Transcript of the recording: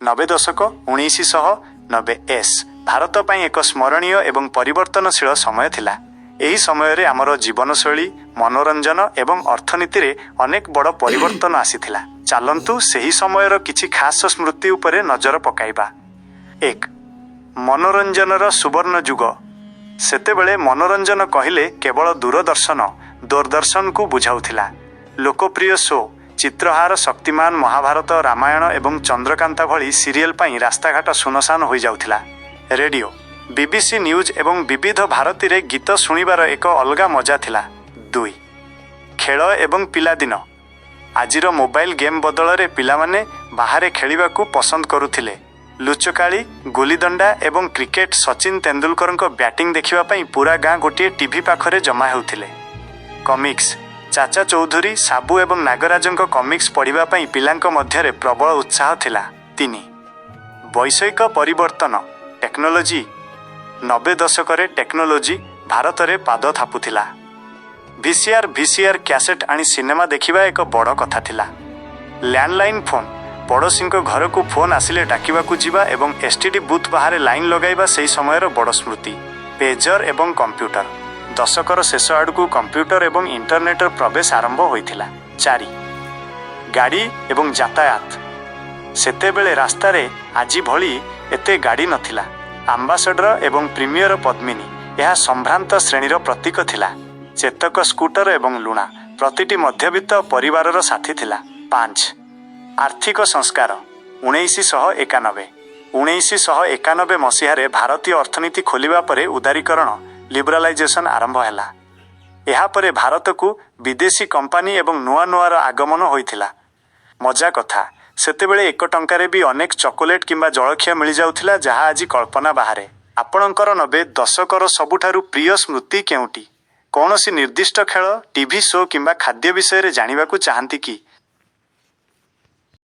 90 ଦଶକ, 1990s, Bharat ପାଇଁ ଏକ ସ୍ମରଣୀୟ ଏବଂ ପରିବର୍ତ୍ତନଶୀଳ ସମୟ ଥିଲା। ଏହି ସମୟରେ ଆମର ଜୀବନଶୈଳୀ, ମନୋରଞ୍ଜନ ଏବଂ ଅର୍ଥନୀତିରେ ଅନେକ ବଡ଼ ପରିବର୍ତ୍ତନ ଆସିଥିଲା। ଚାଲନ୍ତୁ, ସେହି ସମୟର କିଛି ଖାସ ସ୍ମୃତି ଉପରେ ନଜର ପକାଇବା। 1, ମନୋରଞ୍ଜନର ସୁବର୍ଣ୍ଣ ଯୁଗ। ସେତେବେଳେ ମନୋରଞ୍ଜନ କହିଲେ କେବଳ ଦୂରଦର୍ଶନ, ଦୂରଦର୍ଶନକୁ ବୁଝାଉଥିଲା। ଲୋକପ୍ରିୟ ଶୋ ଚିତ୍ରହାର, ଶକ୍ତିମାନ, ମହାଭାରତ, ରାମାୟଣ ଏବଂ ଚନ୍ଦ୍ରକାନ୍ତା ଭଳି ସିରିଏଲ ପାଇଁ ରାସ୍ତାଘାଟ ଶୂନଶାନ ହୋଇଯାଉଥିଲା। ରେଡିଓ, ବିବିସି ନ୍ୟୁଜ୍ ଏବଂ ବିବିଧ ଭାରତୀରେ ଗୀତ ଶୁଣିବାର ଏକ ଅଲଗା ମଜା ଥିଲା। 2, ଖେଳ ଏବଂ ପିଲାଦିନ। ଆଜିର ମୋବାଇଲ ଗେମ୍ ବଦଳରେ ପିଲାମାନେ ବାହାରେ ଖେଳିବାକୁ ପସନ୍ଦ କରୁଥିଲେ। ଲୁଚକାଳି, ଗୁଲିଦଣ୍ଡା ଏବଂ କ୍ରିକେଟ। ସଚିନ ତେନ୍ଦୁଲକରଙ୍କ ବ୍ୟାଟିଂ ଦେଖିବା ପାଇଁ ପୁରା ଗାଁ ଗୋଟିଏ ଟିଭି ପାଖରେ ଜମା ହେଉଥିଲେ। କମିକ୍ସ, ଚାଚା ଚୌଧୁରୀ, ସାବୁ ଏବଂ ନାଗରାଜଙ୍କ କମିକ୍ସ ପଢ଼ିବା ପାଇଁ ପିଲାଙ୍କ ମଧ୍ୟରେ ପ୍ରବଳ ଉତ୍ସାହ ଥିଲା। 3, ବୈଷୟିକ ପରିବର୍ତ୍ତନ, ଟେକ୍ନୋଲୋଜି। 90 ଦଶକରେ ଟେକ୍ନୋଲୋଜି ଭାରତରେ ପାଦ ଥାପୁଥିଲା। ଭିସିଆର୍, ଭିସିଆର୍ କ୍ୟାସେଟ୍ ଆଣି ସିନେମା ଦେଖିବା ଏକ ବଡ଼ କଥା ଥିଲା। ଲ୍ୟାଣ୍ଡଲାଇନ୍ ଫୋନ୍, ପଡ଼ୋଶୀଙ୍କ ଘରକୁ ଫୋନ୍ ଆସିଲେ ଡାକିବାକୁ ଯିବା ଏବଂ ଏସ୍ଟିଡି ବୁଥ୍ ବାହାରେ ଲାଇନ୍ ଲଗାଇବା ସେହି ସମୟର ବଡ଼ ସ୍ମୃତି। ପେଜର ଏବଂ କମ୍ପ୍ୟୁଟର। ଦଶକର ଶେଷ ଆଡ଼କୁ କମ୍ପ୍ୟୁଟର ଏବଂ ଇଣ୍ଟରନେଟର ପ୍ରବେଶ ଆରମ୍ଭ ହୋଇଥିଲା। 4, ଗାଡ଼ି ଏବଂ ଯାତାୟାତ। ସେତେବେଳେ ରାସ୍ତାରେ ଆଜି ଭଳି ଏତେ ଗାଡ଼ି ନଥିଲା। ଆମ୍ବାସଡର ଏବଂ ପ୍ରିମିୟର ପଦ୍ମିନୀ, ଏହା ସମ୍ଭ୍ରାନ୍ତ ଶ୍ରେଣୀର ପ୍ରତୀକ ଥିଲା। ଚେତକ ସ୍କୁଟର ଏବଂ ଲୁଣା ପ୍ରତିଟି ମଧ୍ୟବିତ୍ତ ପରିବାରର ସାଥୀ ଥିଲା। 5, ଆର୍ଥିକ ସଂସ୍କାର, 1991। 1991 ମସିହାରେ ଭାରତୀୟ ଅର୍ଥନୀତି ଖୋଲିବା ପରେ ଉଦାରୀକରଣ, ଲିବରାଲାଇଜେସନ ଆରମ୍ଭ ହେଲା। ଏହାପରେ ଭାରତକୁ ବିଦେଶୀ କମ୍ପାନୀ ଏବଂ ନୂଆ ନୂଆର ଆଗମନ ହୋଇଥିଲା। ମଜା କଥା, ସେତେବେଳେ 1 ଟଙ୍କାରେ ବି ଅନେକ ଚକୋଲେଟ୍ କିମ୍ବା ଜଳଖିଆ ମିଳିଯାଉଥିଲା, ଯାହା ଆଜି କଳ୍ପନା ବାହାରେ। ଆପଣଙ୍କର 90 ଦଶକର ସବୁଠାରୁ ପ୍ରିୟ ସ୍ମୃତି କେଉଁଟି? କୌଣସି ନିର୍ଦ୍ଦିଷ୍ଟ ଖେଳ, ଟିଭି ଶୋ କିମ୍ବା ଖାଦ୍ୟ ବିଷୟରେ ଜାଣିବାକୁ ଚାହାନ୍ତି କି?